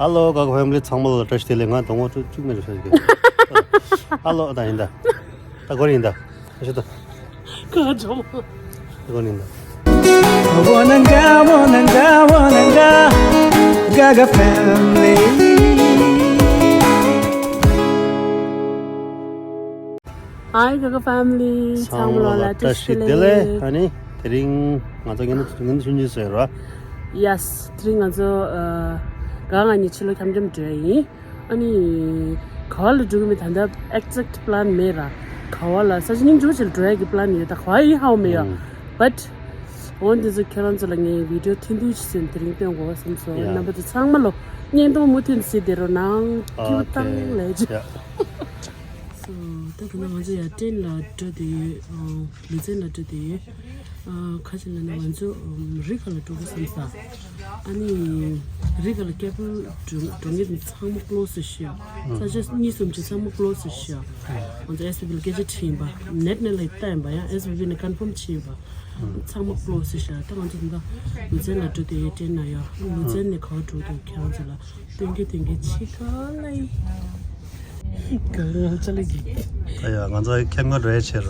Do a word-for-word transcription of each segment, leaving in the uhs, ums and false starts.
ཧ་ལོ། ག་ག་ཕེ་མི་ལི་ཚང་མ་ལ་བཀྲ་ཤིས་བདེ་ལེགས། ང་དང་པོ་ཅིག་མེད་རེད་ཤག་གི། ཧ་ལོ། ད་ཡིན་ད། ད་གོ་རིན་ཡིན་ད། ཤི་ད། ག་ཇོ་མོ། ད་གོ་རིན་ཡིན་ད། Wananga, wananga, wananga, Gaga family. Hi Gaga family. ཚང་མ་ལ་བཀྲ་ཤིས་བདེ་ལེགས། ཨ་ནི་དེ་རིང་ང་ཚོ་ངན་ངན་ཆུང་ཆུང་ཟེར་ར། Yes, དེ་རིང་ང་ཚོ་ག་ང་གཉིས་ཕྱི་ལོགས་འཁྱམ་འཁྱམ་འགྲོ་ཡ་ཡིན། ཨ་ནི་ག་བ་ལ་འགྲོ་གི་མེད། ད་ལྟ་exact plan མེད་ར། ག་བ་ལ་ས་ཆ་སྙིང་རྗེ་པོ་ཅིག་ལ་འགྲོ་ཡ་གི་plan ཡོད། ད་ག་བ་ཡིན་ཧ་གོ་མེད་ཡ། But འོ་འདི་ཚོ་ཁྱེད་རང་ཚོ་ལ་ངས་video ཐུང་ཐུང་ཞིག་བཟོས་ནས་དེ་རིང་སྟོན་དགོས་བསམ་སོང་། རྣམ་པ་ཚོ་ཚང་མ་ལོ་བརྙན་ཐུང་མུ་མཐུད་གཟིགས་བསྡད་རོགས་གནང་། ཀྱུ་ཏང་ལས་བྱེད། So ད་ག་ན་ང་ཚོ་ཡར་ཊེན་ལ་འགྲོ་བསྡད་ཡོད། ལུ་ཙན་ལ་འགྲོ་བསྡད་ཡོད། ཁ་ཅིག་ལ་ན་ང་ཚོ་རི་ཁ་ལ་འགྲོ་དགོས་བསམ་ས། ཨ་ནི་རི་ཁ་ལ་ཀེ་བལ་འགྲོ་མཁན་ཚང་མ་close ཟེར་ཤག་ས་ཆ་གཉིས་གསུམ་ཅིག་ཚང་མ་close ཟེར་ཤག་ང་ཚོ་S B B ལ་སྐད་ཆ་དྲིས་ཡིན་པ། net ནས་ལ་ལྟ་ཡིན་པ། ཡང་S B B ནས་confirm བྱས་ཡིན་པ། ཚང་མ་close ཟེར་ཤག་ད་ང་ཚོ་ད་ལྟ་ལུ་ཙན་ལ་འགྲོ་བསྡད་ཡོད། ཊེན་ན་ཡ། ལུ་ཙན་ནས་ག་བ་འགྲོ་འདུག་ཁྱེད་རང་ཚོ་ལ་སྟོན་གྱི་སྟོན་གྱི་ཕྱི་ཁ་ལ་ཡིན། ག་ལ་ཅ་ལག་གི། ད་ཡ་ང་ཚོ་ཁྱེད་ང་འགྲོ་ཡ་ཆེ་ར།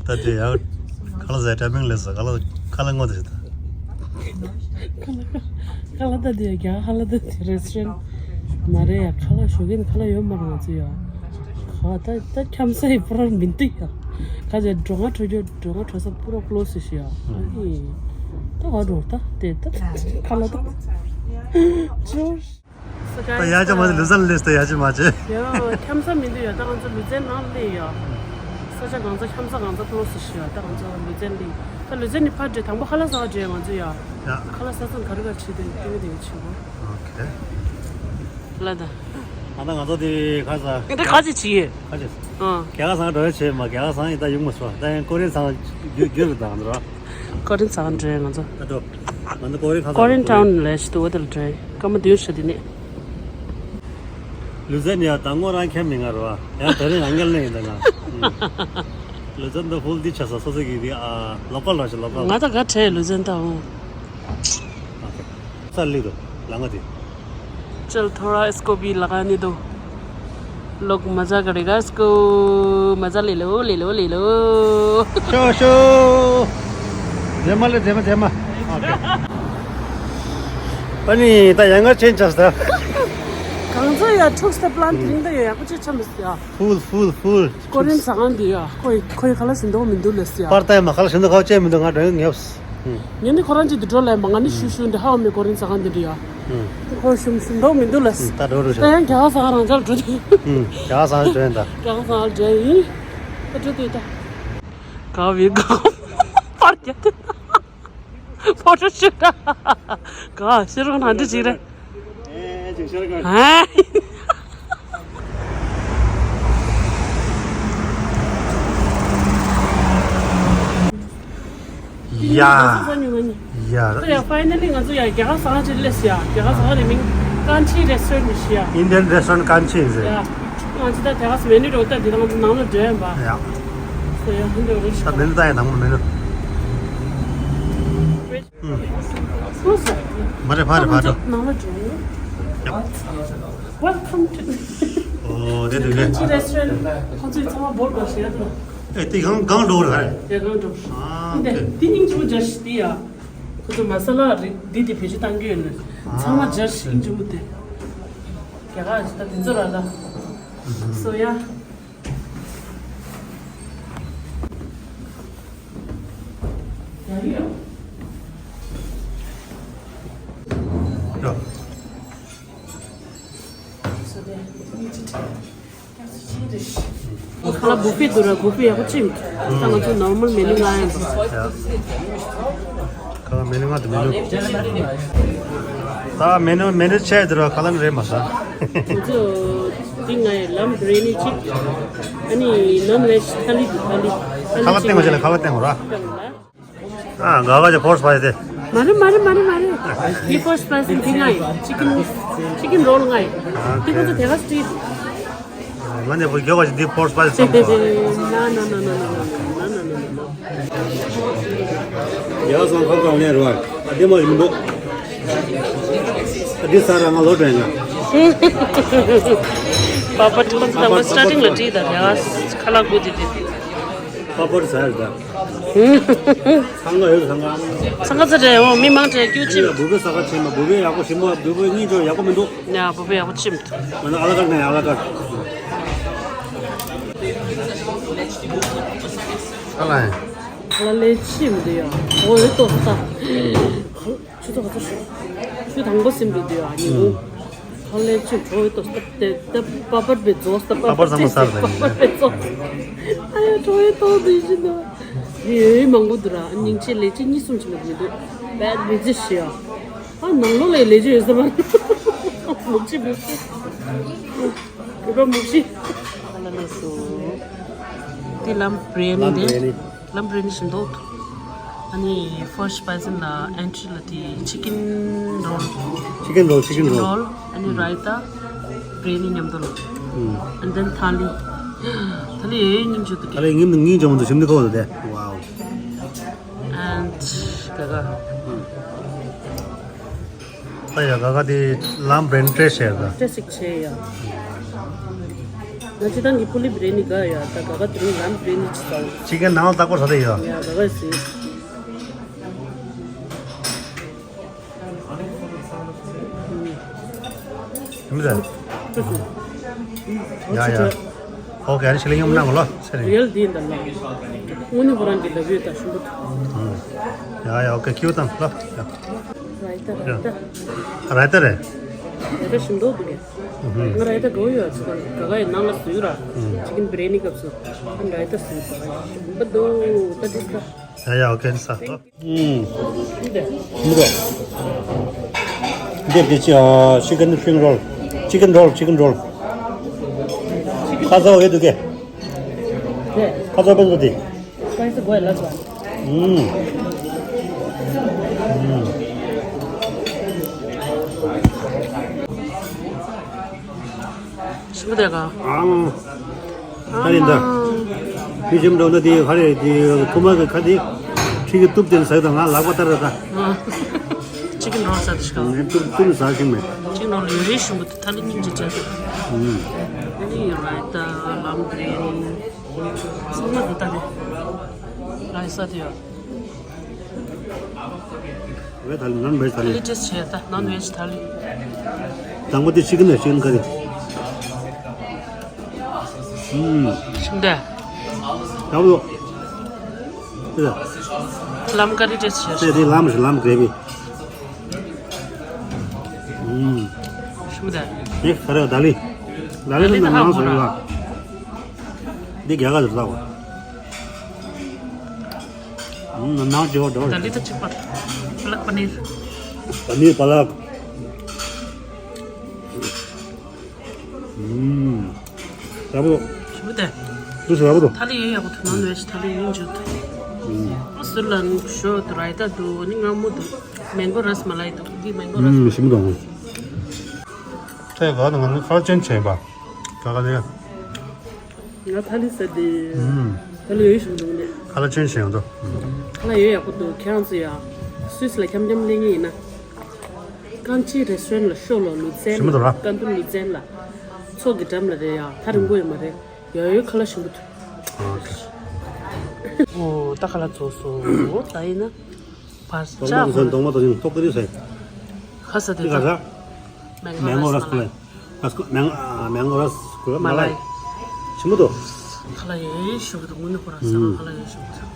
ད་དེ་ཡ་ཁ་ལ་ཟ་ཊའི་མིང་ལས་ས་ཁ་ལ་ཁ་ལ་ངོ་དེ་ད། ཁ་ལ་ཁ་ལ་ད་དེ་ཡ་རྒྱ་ཁ་ལ་ད་དེ་restaurant མ་རེད་ཡ། ཁ་ལ་ཞོགས་ཀས་ཁ་ལ་ཡོད་མ་རེད་ང་ཚོ་ཡ། ཁ་ད་ད་འཁྱམ་ས་ཡི་པུ་ར་མི་འདུག་ཡ། ཁ་ཅིག་འགྲོ་ང་འགྲོ་རྒྱུ་འགྲོ་ང་འགྲོ་ས་པུ་ར་close ཟེར་ཤག་ཡ། ཨ་ནི་ད་ག་འགྲོ་ད་དེ་ད་ཁ་ལ་ད་ཅོ། ད་ཡ་ཅི་མ་ལུ་ཙན་སླེབས་ད་ཡ་ཅི་མ་ཅི། ཡ་འཁྱམ་ས་མི་འདུག་ཡ། ད་ང་ཚོ་ལུ་ཙན་ནང་སླེབས་ཡ། ས་ཆ་གང་ཚ་འཁྱམ་ས་གང་ཚ་close ཟེར་ཤག་ཡ། ད་ང་ཚོ་ལུ་ཙན་སླེབས། ད་ལུ་ཙན་ནས་ཕར་འགྲོ། དང་པོ་ཁ་ལག་ཟ་བར་འགྲོ་ཡ་ང་ཚོ་ཡ། ཡ། ཁ་ལག་ཟ་ཚང་ག་རེ་ག་རེ་བྱེད་དེ་ཏིང་ཏིང་བྱེད་གོ། ཨོ་ཁེ། ལ་ད། ཨ་ད་ང་ཚོ་དེ་ཁ་ས། ཨེ་ད་ག་ཅི་བྱེད་ཡོད། ཁ་ཅི། ཨ། རྒྱ་གར་ཚང་འགྲོ་ཡ་བྱེད་མ། རྒྱ་གར་ཚང་ཡི་ད་ཡོང་མ་སོང་། ད་ཡང་ཀོ་རི་ཡན་ཚང་རྒྱུ་རྒྱུ་རུ་དང་འགྲོ། ཀོ་རི་ཡན་ཚང་འགྲོ་ཡ་ང་ཚོ། ད་འགྲོ། ང་ཚོ་ཀོ་རི་ཡན་ཁ་ས། ཀོ་རི་ཡན་ཊའུན་ལས་ཤི་ཏུ་བ་དེ་ལ་འགྲོ་ཡ། སྐར་མ་བདུན་ཤི་དེ་ནས། ལུ་ཙན་ཡ་ད་ངོ་རང་ཁྱམ་མི་ང་རོ། ཡང་ད་རིང་ང་ངལ་ནས་ཡིན་ད་ང་། ལུ་ཙན་ད་ཧུལ་དི་ཆ་ས་སོ་སོ་གི་དེ་ཨ་ལོ་ཀལ་ར་ཤི་ལོ་ཀལ། ང་ད་ག་ཁྲེ་ལུ་ཙན་ད་འོང་། ས་ལི་རུ་ལ་ང་དེ། चल थोड़ा इसको भी लगाने दो। लोग मजा करेगा इसको। मजा ले लो, ले लो, ले लो। Show, show. जेमा ले, जेमा, जेमा। ओके। अनि त यंगर चेन्ज छ त। གང་ཚོད་ཡ་འཁྲུགས་ས་པི་ལན་དེ་རིང་ད་ཡ་ཡག་པོ་ཅིག་ཆགས་མི་སྲིད་ཡ། Full, full, full. ཀོ་རི་ཡན་ཟ་ཁང་འདི་ཡ། ཁོ་ཡི་ཁོ་ཡི་ཁ་ལག་ཟིན་མདོག་མི་འདུག་ལབ་སི་ཡ། པར་ཏའི་མ་ཁ་ལག་ཟིན་མདོག་ཁ་ཅན་མི་འདུག་ང་འགྲོ་ཡོང་ངེས། ངས་འདི་ཁོ་རང་གཅིག་ཏུ་འགྲོ་ལབ་མ། ང་ནི་ཤུ་ཤུ་འདི་ཧ་མི་ཀོ་རི་ཡན་ཟ་ཁང་འདི་འདི་ཡ། ཁོ་ཤུ་ཤུ་མདོག་མི་འདུག་ལབ་སི། ད་འགྲོ་འགྲོ་ད་ཡང་རྒྱ་གར་ཟ་ཁང་རང་ཅག་འགྲོ་དེ། རྒྱ་གར་ཟ་ཁང་འགྲོ་ཡིན་ད། རྒྱ་གར་ཟ་ཁང་འགྲོ་ཡིན། ད་འགྲོ་དེ་ད། ག་བའི་ག་པར་རྒྱབ་དེ། ཕོ་ཊོ་ཤུ་ཊ། ག་ཤེས་རོགས་ནང་འདྲི་ཅིག་རེད། ཨེ། ཅིག་ཤར་ག་ཧ། ཡ། ཡ། ད་ཡ་ཕའི་ནལ་ལི་ང་ཚོ་ཡ་རྒྱ་གར་ཟ་ཁང་ཅིག་སླེབས་ཡ། རྒྱ་གར་ཟ་ཁང་རེད། མིང་ཀན་ཆི་རེ་སི་ཊོ་རན་ཊི་ཞེས་ཡ། Indian restaurant ཀན་ཆི་ཟེར། ཡ། ང་ཚོ་ད་དེ་ག་མེ་ནུ་རོ་ད་འདི་དང་ནང་ལ་འགྲོ་ཡ་ཡིན་པ། ཡ། སོ་ཡ་ཧིན་རོ་རེ་ཤི། ད་མེ་ནུ་ད་ཡ་དང་པོ་མེ་ནུ། ཧུམ། མ་རེད་ཕ་རེད་ཕ་འགྲོ། ནང་ལ་འགྲོ། ཡ། Welcome to ཨོ་དེ་འདུག་གས། Restaurant ཁོང་ཚོས་ཚང་མ་བོར་དགོས་ཞེས་ཡ་དང་། ཨེ་དེ་གང་གང་འགྲོ་རེད་ཧ། དེ་གང་འགྲོ། ཨ་འདི་དེ་དེ་སྙིང་རྗེ་མོ་འཇར་ཞིག་དེ་ཡ། ཁོ་ཚོ་མ་ས་ལ་རིགས་འདི་དེ་བེད་སྤྱོད་བཏང་གི་ཡོད་ནི། ཚང་མ་འཇར་ཞིག་སྙིང་རྗེ་མོ་དེ། རྒྱ་གར་ཞིག་ད་དེ་ཚོ་ར་ལ། སོ་ཡ། ཡ། ཁ་ལག་བུ་ཕེ་འདུག་ར། བུ་ཕེ་ཡག་པོ་ཅིག་ད་ང་ཚོ་normal menu ལ་ཡང་། ཁ་ལག་menu ལྔ་འདུག menu། ད་menu menu བྱས་འདུག་ར། ཁ་ལག་རེད་མ་ཟ། ང་ཚོ་འདི་ང་ཡི་ལམ་བི་རི་ཡ་ནི་གཅིག་ཨ་ནི་ནོན་ཝེཇ་ཐ་ལི་འདུག་ཐ་ལི། ཁ་ལག་སྟེང་མ་བྱས་ལ་ཁ་ལག་སྟེང་ར། ཨ་ག་ག་ཅིག་four spicy དེ། མ་རེད་མ་རེད་མ་རེད་མ་རེད། འདི་four spicy འདི་ང་ཡི་chicken chicken roll ང་ཡི། འདི་ཁོ་ཚོ་དེ་ག་street། ང་ནས་བུ་མགྱོགས་པ་ཞིག་འདི་four spicy བསམ་སོང་། ན་ན་ན་ན་ན་ན་ན་ན་ན་ན། ཡ་སང་ཁ་ཁ་ལེན་རོགས། ཨ་དེ་མ་ཡིན་འདུག་ཨ་ འདི་ཟ་ར་ང་ལོ་དྲན་ན། པ་པར་ཁོང་ཚོ་དང་པོ་སི་ཊར་ཊིང་ལ་བྲིས་དང་རེ་བ་ཁ་ལག་དགུ་དེ་དེ། པ་པར་ཟ་ར་ད། ཚང་ག་ཡོད་ཚང་ག། ཚང་ག་ཚ་རེད་འོ། མི་མང་དྲན་རྒྱུ་ཅི། ཨ་ཡ་བུ་བུ་ས་ཁ་ཆེ་མ་བུ་བུ་ཡག་པོ་ཞིམ་པོ། བུ་བུ་གཉིས་ཅོ་ཡག་པོ་མི་འདུག་ཡ་བུ་བུ་ཡག་པོ་ཅི་མི་འདུག་ང་ནི་ཨ་ལ་ཀར་ནས་ཨ་ལ་ཀར། ཨ་ལ་ཡ། ཨ་ལ་ལས་ཅི་མི་འདུག་ཡ། འོ་ཡོད་ཏོ་ས། ཆུ་ཚོད་ག་ཚོད་ཞུ། ཆུ་དང་པོ་སིམ་དུ་དུ་ཨ་ནི་ཧུ། ཧ་ལས་ཆུ་གྲོ་ཡི་ཏོ་སྟབས་ཏེ་ཏེ་པ་པར་པེ་ཛོ་སྟབས། པ་པར་ཚང་མ་སར་དང་པ་པར་པེ་ཛོ། ཨ་ཡ་གྲོ་ཡི་ཏོ་དུ་ཤི་ནོ། ཡོད་ཡོད་མང་པོ་འདུག་ར། སྙིང་རྗེ་ལས་ཅི་གཉིས་གསུམ་ཅི་མ་འདུག་འདུག་བད་མི་ཚེ་ཤི་ཡ། ཨ་ནང་ལོགས་ལ་ལས་ཅི་ཡོད་ས་མ། མུག་ཅི་མུག་ཅི། གུས་པ་མུག་ཤི། ཨ་ལ་ལ་སོ། དེ་ལམ་བྲེ་ནི་དེ། ལམ་བྲེ་ནི་ཞིམ་མདོག་ཐུག་ཨ་ནི་ཕར་སི་པའི་སི་ལ་ཨེན་ཊི་རི་ལ་དེ་ཆི་ཀིན་རོལ། ཆི་ཀིན་རོལ། ཆི་ཀིན་རོལ། ཨ་ནི་ར་ཡི་ཏ། བྲེ་ནི་མཉམ་དུ་ལ། ཨུམ། And then ཐ་ལི། ཐ་ལི་ཡེ་སྙིང་རྗེ་འདུག་ཨ་ལེ་ངིམ་ནི་ངིམ་ཅང་མ་འདུག་ཞིམ་ནི་ཁོ་འདུག་དེ། ཝའོ། And ག་ག་ཨ་ཡ་ག་ག་དེ་ལམ་བྲེ་ནི་བྲེ་ཤེར་ག་ཏྲེ་སིག་ཆེ་ཡ། ང་ཅི་དང་གི་ཕུ་ལི་བྲེ་ནི་ག་ཡ། ད་ག་ག་དེ་རིང་ལམ་བྲེ་ནི་ཅི་ཚ། ཆི་ཀིན་ནང་ལ་ལྟག་པར་ས་དེ་ཡ། ཡ་ག་ག་སི། མི་ཟ། ཡ་ཡ། ཨོ་ཀེ། ཨ་ནི་ཕྱི་ལ་ཡོང་ན་མ་ལོ་ཚེ་རིང་། རེལ་དེ་འདྲ་ལ། དངོས་གནས་ཁོ་རང་གི་ལབ་ཡོད་ད་ཞུ་འདུག་ཡ་ཡ། ཨོ་ཀེ། ཁྱེར་དང་ལ། ཡ། ར་ཡི་ཏ་ར་ཡི་ཏ། ར་ཡི་ཏ་རེད། ར་ཡི་ཏ་ཞིམ་མདོག་འདུག་གས། ང་ར་ཡི་ཏ་དགའ་བོ་ཡོད་ཚོད་ག་ག་ཡི་ནང་ལ་བཟོས་ར། ཅི་ཀིན་བྲེ་ནི་སྐབས་སུ་ཨ་ར་ཡི་ཏ་བཟོས་ཚོད་ཞིམ་པོ་འདུག་ད་དེ་ཁ། ཡ་ཡ། ཨོ་ཀེ། ས་ཏོ། ཨུམ། མི་རོ། འདི་འདི་ཅི་ཨ། ཆི་ཀིན་སི་པྲིང་རོལ། ཆི་ཀིན་རོལ། ཆི་ཀིན་རོལ། ཁ་ཚ་བོ་ཡོད་འདུག་གས། ཁ་ཚ་བོ་དཔེ་འདུག་དེ། སྤའི་སི་གོ་ཡ་ལ་ཚ། ཨུམ། ཨུམ། ཞིམ་པོ་དེ་ག་ཨང་། ཧ་རེ་འདྲ། ཕི་ཞིམ་འགྲོ་ན་དེ་ཧ་རེ་དེ་ཐུ་མ་གི་ཁ་དེ་ཁྲི་གི་གཏུབ་དེ་ཟ་དང་ང་ལག་པ་ལྟར་ར་ད། ཨ། ཅི་ཀིན་རོལ་ཟ་དེ་ཤི་ག་ངས་གཏུབ་གཏུབ་ཟ་ཤིང་མེད། ཅི་ཀིན་རོལ་ཡོད་རེད་ཞུ་མི་འདུག་ཐ་ལི་སྙིང་རྗེ་བྱས་ཏེ། ཨུམ། ཨ་ནི་ཡོད་ར་ད་ལམ་བྲེ་ནི། ཚང་མ་འདི་ལྟ་དེ། ལ་ཡི་ས་དེ་ཡོད། ཝེ་ཐ་ལི། ནོན་ཝེཇ་ཐ་ཐ་ལི། ལི་ཏེས་བྱས་ད་ནོན་ཝེཇ་ཐ་ལི། དང་པོ་དེ་ཆི་ཀིན་ནས་ཆི་ཀིན་ཁ་རེ། ཨུམ། ཞིམ་ད། ཡག་པོ་འདུག་ལམ་ཀ་རི་ཏེས་བྱས། དེ་དེ་ལམ་ཞིག་ལམ་གྲེ་བི། ཨུམ། ཞིམ་ད། དེ་ག་རེ་ད་ལི། ད་ལི་ནང་ནང་སོ་ཡོད། འདི་རྒྱ་གར་དུ་ལྟ་བ། ནང་ཇོ་ཇོ། ད་ལི་ད་ཅིག་པ། པ་ལག་པ་ནིར། པ་ནིར་པ་ལག་ཨུམ། ཡག་པོ། ཞིམ་པོ་དེ། ལུས་སུ་ཡག་པོ་འདུག་ཐ་ལི་ཡོད། ཡག་པོ་འདུག་ནོན་ཝེཇ་ཐ་ལི་ཡིན་འཇུ་འདུག་ཨུམ། ཨ་སུར་ལ་ནུག་ཞོ་དུ་ར་ཡི་ཏ་འདུག་ནི་ང་མོ་འདུག་མེང་གོ་ར་སི་མ་ལ་ཡི་འདུག་འདི་མེང་གོ་ར་སི་ཨུམ། ཞིམ་པོ་འདུག་ཁྲེ་ག་ནང་ནི་ཁར་ཅན་ཆེན་པ། ག་ག་ནི། ང་ཐ་ལི་ཟ་དེ། ཨུམ། ཐ་ལི་ཡོད་ཞུ་འདུག་ནས། ཁ་ལ་ཆེན་ཞེང་དོ། ཁ་ལ་ཡོད། ཡག་པོ་འདུག་ཁྱེད་རང་ཚོ་ཡ། སུད་སི་ལ་འཁྱམ་འཁྱམ་གླེང་ངེས་ཡིན་ན། ཀང་ཅི་རེ་སི་ཊོ་རན་ལ་ཤོག་ལོ། ལུ་ཙན་ཞིམ་པོ་འདུག་ར། ཀན་ཏུན་ལུ་ཙན་ལ། མཚོ་གི་འགྲམ་ལ་རེད་ཡ། ཐག་རིང་པོ་ཡོད་མ་རེད། ཡ་ཡོད། ཁ་ལ་ཞིམ་པོ་འདུག་ཨོ་ཀེ། ཨོ་ད་ཁ་ལ་རྫོགས་སོང་། ད་ཡིན་ན། བར་ཆ་ཁོ། གདོང་པ་དང་ཐོག་ཀ་རི་ཟེར། ཁ་ས་དེ་ད། མེང་གོ་ར་སི་མ་ལ་ཡི། ར་སི་ཀོ། མེང་། ཨ། མེང་གོ་ར་སི་ཀོ་མ་ལ་ཡི། ཞིམ་པོ་འདུག་ཁ་ལ་ཡོད་ཞུ་གི་འདུག་དངོས་གནས་ཁོ་ར་ས་ཁ་ལ་ཡོད་ཞུ་གི་འདུག་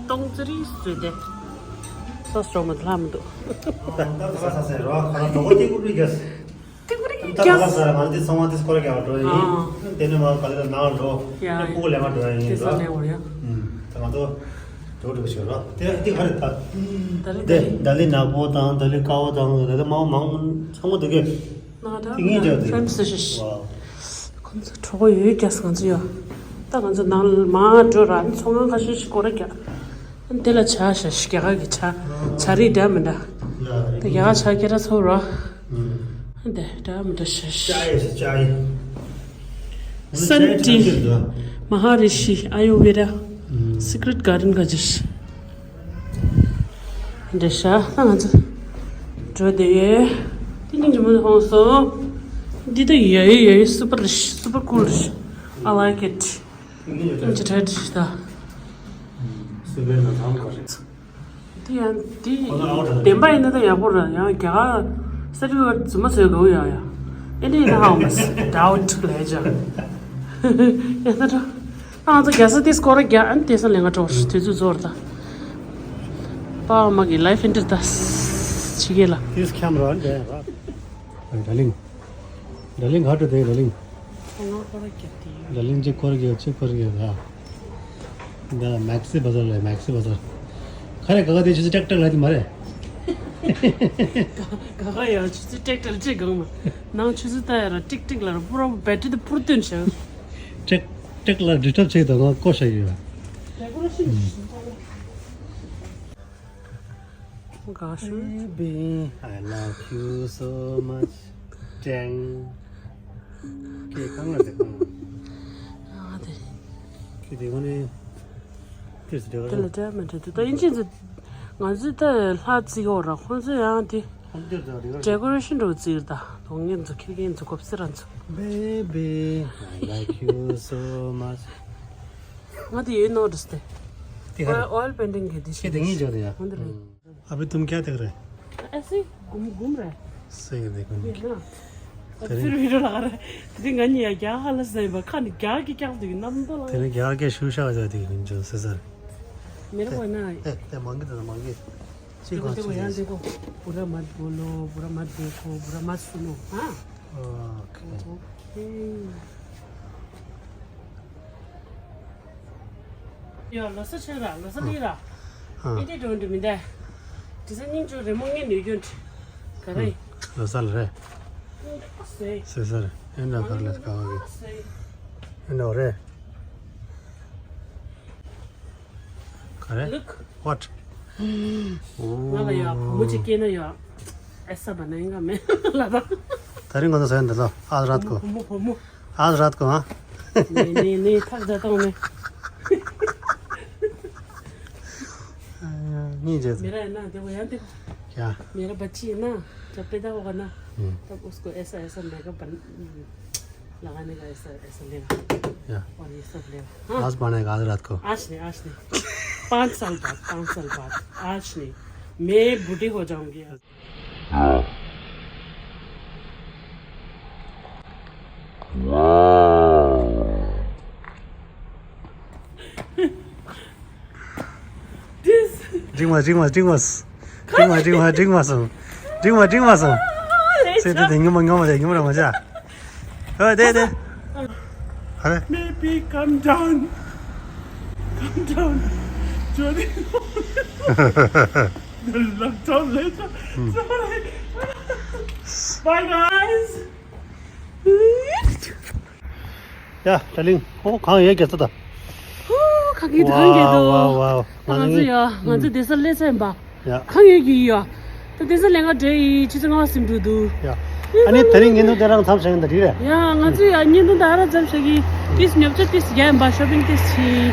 སྟོང་ཙི་རི་བཟོས་ཏེ། སོ་སི་ཅོག་མི་ལྷག་མི་འདུག་ད་ད་ས་ས་ཟེར་རོ། ཁ་ལ་དོག་པ་ཏི་ཀུ་རི་རྒྱས། ཏི་ཀུ་རི་ད་རྒྱས། ཁ་ལ་ས་ར་ང་འདི་ཚང་མ་འདི་སྐོར་རྒྱག་འགྲོ་ཡིན། ཨ། དེ་ནས་མ་ག་ལེ་ལ་ནང་འགྲོ། ཡ། ཁུ་གུ་ལས་ང་འགྲོ་ཡ་ཡིན་འགྲོ། ད་ང་ཚོ། འགྲོ་འགྲོ་ཞིག་རོ། དེ་དེ་ག་རེ་ད། ད་ལི་དེ་ད་ལི་ནག་པོ་དང་ད་ལི་དཀར་པོ་དང་ད་ལི་མང་མང་ཚང་མ་དེ་གས། ན་ད་དེ་ངེས་ཀྱང་དེ། ཧྲན་སི་ཤི། ཝའོ། ཁོང་ཚོ་གྲོགས་པོ་ཡོད་ཀྱག་ང་ཚོ་ཡོད། ད་ང་ཚོ་ནང་ལ་མ་འགྲོ་ར་ཚོང་ཁང་ཁ་ཤས་ཤིག་སྐོར་ར་རྒྱག་དེ་ལ་ཇ་ཤ་ཤི་རྒྱ་གར་གྱི་ཇ། ཇ་རིགས་འདྲ་མི་འདྲ། ད་རྒྱ་གར་ཇ་སྐད་གྲགས་ཚ་བོ་ར། དེ་འདྲ་མི་འདྲ་ཤ་ཤི། ཅའི་ཅའི། སན་ཊི། མ་ཧ་རི་ཤི། ཨ་ཡུར་ཝེ་དཱ། སི་ཀྲེ་ཊི་གྷར་ཌེན་ག་ཅི་ཤི། འདྲེ་ཤ་ད་ང་ཚོ། འགྲོ་དེ། དེ་ནི་ཇི་མ་ཧོང་སོ། འདི་ད་ཡ་ཡ་ཡ་super super cool. I like it. འདི་ཆ་ཁྲ་ད། དེ་ཡང་དེ་བདེན་པ་ཡིན་ན་ད་ཡག་པོ་ར། ཡང་རྒྱ་གར་ས་ཁྲི་བར་རྫུན་མ་བཟོས་དགོས་ཡ་ཡ། ཨེ་འདྲ་ཡིན་ན་ཧ་མ་སི་doubt ལས་ཅག་ཡ་ད་འགྲོ། ཨ་ང་ཚོ་རྒྱལ་ས་དེ་སྐོར་རྒྱ་ཨན་དེ་ས་ལེན་ག་འགྲོ་དུས་ཚོད་རྫོགས་ར་ད། པ་མ་གི་life in the dust ཆི་གེ་ལ། This camera འདྲ་ར། Darling. Darling, how to say darling? ང་སྐོར་རྒྱག་དེ་ཡོད། Darling གཅིག་སྐོར་རྒྱག་གཅིག་སྐོར་རྒྱག་ད། ད་Maxi Bazar ལ་Maxi Bazar. ཁ་རེ་ག་ག་དེ་ཆུ་ཚོད་ཀྲེག་ཀྲེག་ལ་དེ་མ་རེད། ག་ག་ཡ་ཆུ་ཚོད་ཀྲེག་ཀྲེག་ཅིག་གང་མ། ནང་ཆུ་ཚོད་ལྟ་ཡ་ར་ཀྲིག་ཀྲིག་ལ་ར་པུ་ར་battery དེ་པུ་ར་བཏོན་བྱ། ཀྲེག་ཀྲེག་ལ་disturb བྱེད་དང་ང་བཀོ་བྱ་ཡོད། དགའ་ཤོས། Baby, I love you so much. ཀྲེང་། ཁྱེད་གང་ལ་འདུག་གང་། ཨ་དེ། ཁྱེད་དེ་ག་ནས་དེར་སུ་འདྲ་དེ་ལ་བ་འདྲ་མི་འདྲ་འདུག་ད་ཡིན་ཅི་འདུག་ང་ཚོས་ད་ལྷ་བརྩི་ཡོད་ར། ཁོང་ཚོས་ཡང་དེ་ཁོང་དེར་ད་འདྲ་decoration འགྲོ་བརྩི་ཡོད། ད་གདོང་ངན་ཚོ་ཁྱི་རྒན་ཚོ་གོབ་སེ་ར་ཚོ། Baby, I like you so much. ང་དེ་ཡོད་ནོ་རེད་སྟེ། དེ་ག་རེད། Oil painting གི་དེ་ཁྱེད་དེ་ངེས་འཇོག་དེ་ཡ། ཁོང་དེ་རེད། अभी तुम क्या देख रहे? ऐसे ही घूम घूम रहा है। सही है, देखो। ये ना। फिर वीडियो लगा रहा है। तेरे गन्नी या क्या हालत है बा? खाने क्या की क्या दी? नम तो लगा। तेरे क्या क्या शूशा आ जाती है जो से सर। मेरे को ना। ए, ए, मांगे तो मांगे। देखो, देखो, यहाँ देखो। बुरा मत बोलो, बुरा मत देखो, बुरा मत सुनो, हाँ? ओके। ओके। ཡ་ལོ་གསར་ཆེ་ར་ལོ་གསར་ལི་ར། ཨེ་དེ་འགྲོ་འདི་མི་འདའ། དེ་ཚོ་སྙིང་ཆུ་རེ་མོ་ངན་ནུས་རྒྱུན། ག་རེ། ལོ་གསར་རེད། སེ། སེ་སར་ཨེ་འདྲ་ག་ལེར་ག་བ་གི། ཨེ་འདྲ་རེད། ག་རེ། Look. What? ང་ལ་ཡ་བུ་མོ་གཅིག་སྐྱེས་ན་ཡ། ཨེ་ས་བ་ན་ཡིན་ག་མེད་ལ་ད། ད་རིང་ང་ཚོ་ཟ་ཡ་འདི་ལ་ཨ་ར་ཏ་ཀོ། བུ་མོ་བུ་མོ། आज रात को, हाँ? नहीं, नहीं, नहीं, थक जाता हूँ मैं। नहीं जाता। मेरा है ना, देखो यहाँ देखो। क्या? मेरा बच्ची है ना, जब पैदा होगा ना, हम्म। तब उसको ऐसा, ऐसा मेकअप बन-, लगाने का ऐसा, ऐसा लेगा। क्या? और ये सब लेगा। हाँ? आज बनाएगा, आज रात को। आज नहीं, आज नहीं। पाँच साल बाद, पाँच साल बाद। आज नहीं। मैं बूढ़ी हो जाऊंगी। འགྲིག་མ་འགྲིག་མ་འགྲིག་མ། འགྲིག་མ་འགྲིག་མ་འགྲིག་མ་སོང་། འགྲིག་མ་འགྲིག་མ་སོང་། ཚེ་འདི་དེ་ངོ་མ་ངོ་མ་རེད། ངོ་མ་རེད་མ་བྱ། ཨ་དེ་དེ། ཨ་རེ། Baby, calm down. Calm down. Johnny. Lockdown later. Sorry. Bye, guys. ཡ། ད་ལིང་། ཨོ། གང་ཡོད་རྒྱལ་ས་ད། ཧུ། གང་གི་གང་གི་འདུག་ཝའོ་ཝའོ། ང་ཚོ་ཡ། ང་ཚོ་བསྡད་ས་སླེབས་ཚར་ཡིན་པ། ཡ། གང་ཡོད་ཀྱི་ཡ། ད་བསྡད་ས་ལེན་ག་འདྲ་ཡིན། ཆུ་ཚོད་ལྔ་པ་ཟིན་འགྲོ་འདུག་ཡ། ཨ་ནི་ད་རིང་བརྙན་ཐུང་དེ་རང་མཚམས་བཞག་ཡིན་ད་འགྲིག་རེད། ཡ། ང་ཚོ་ཡ་བརྙན་ཐུང་ད་རང་མཚམས་བཞག་གི། ཏིས་ཉོ་ཆ་ཏིས་རྒྱག་ཡིན་པ། ཤོ་པིང་ཏིས་བྱས།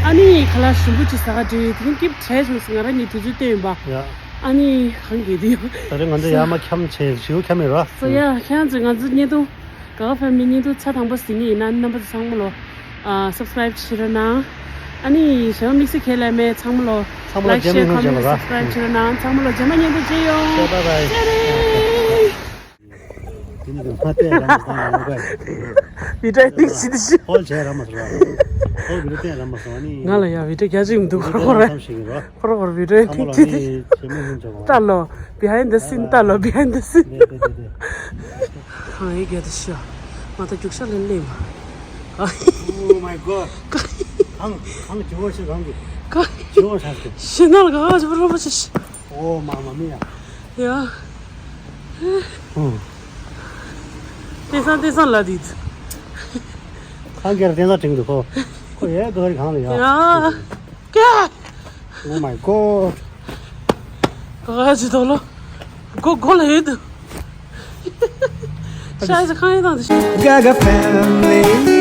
ཨ་ནི་ཁ་ལག་ཞིམ་པོ་ཅིག་ཟ་ག་འགྲོ་ཡིན། དེ་རིང་སྐྱིད་བྲལ་བྱུང་ཟེར། ང་རང་གཉིས་དུས་ཚོད་བཏོན་ཡིན་པ། ཡ། ཨ་ནི་གང་གི་འདི་ཡོད། ད་རེས་ང་ཚོ་ཡར་མར་འཁྱམས་བྱས་ཞེ་པོ་འཁྱམས་ཡོད་ར། སོ་ཡ། ཁྱེད་རང་ཚོས་ང་ཚོ་བརྙན་ཐུང་ག་ག་ཕེབས་མི་བརྙན་ཐུང་ཚ་དང་པོ་གཟིགས་མཁན་ཡིན་ན་རྣམ་པ་ཚོ་ཚང་མ་ལོ། ཨ། སབ་སི་ཀ་རའིབ་བྱེད་རོགས་གནང་། ཨ་ནི་གཞན་པ་དམིགས་བསལ་ཁས་ལེན་མེད། ཚང་མ་ལོ། ཚང་མ་ལོ་ལའིཀ་རྗེས་མ་ཤེར་ཁོམ་མེན་ཊི་སབ་སི་ཀ་རའིབ་བྱེད་རོགས་གནང་། ཚང་མ་ལོ་རྗེས་མ་བརྙན་ཐུང་མཇལ་ཡོང་། བའི་ཌི་ཡོ་ནི་གི་མ་བལྟས་ར་མ་སོང་ང་ལ་གོ། བི་ཌི་ཡོ་ནི་ཞི་དི་ཞི། ཧོལ་བྱས་ར་མ་སོང་ང་། ཧོལ་བི་ཌི་ཡོ་བལྟས་ར་མ་སོང་ཨ་ནི། ང་ལ་ཡ་བི་ཌི་ཡོ་རྒྱ་ཆེ་མི་འདུག་ཁོ་རེ་ཁོ་རེ་ཁོ་རེ་བི་ཌི་ཡོ་ཁྱེད་ཀྱིས་ལྟ་ལོ། བི་ཧའིན་ཌི་སིན་ལྟ་ལོ། བི་ཧའིན་ཌི་སིན། ཧང་ཡེ་རྒྱ་དེ་ཤི་ཡ། ང་ད་རྒྱུག་ཤར་ལེན་ལེན་མ། Oh my god. གང་གང་ཇོ་བོ་ཞིག་གང་གི་གང་ཇོ་བོ་ཧྲ་སྐད། ཤི་ན་ལ་ག་ཇོ་བོ་རོ་མ་ཤི་ཤི། Oh, mamma mia. ཡ། ཧུ། དེང་སང་དེང་སང་ལ་དིད། ཁང་སྐྱར་དེང་སང་དྲིང་འདུག་ཁོ། ཁོ་ཡའི་ག་རེ་གང་ལ་ཡ། ཡ། ཀྱ། Oh my god. ག་ག་ཅི་དོ་ལོ། གོ་གོ་ལ་ཡོད་དུ། ཤ་ཡ་ཁང་ཡོད་དང་དུ་ཤ། Gaga family.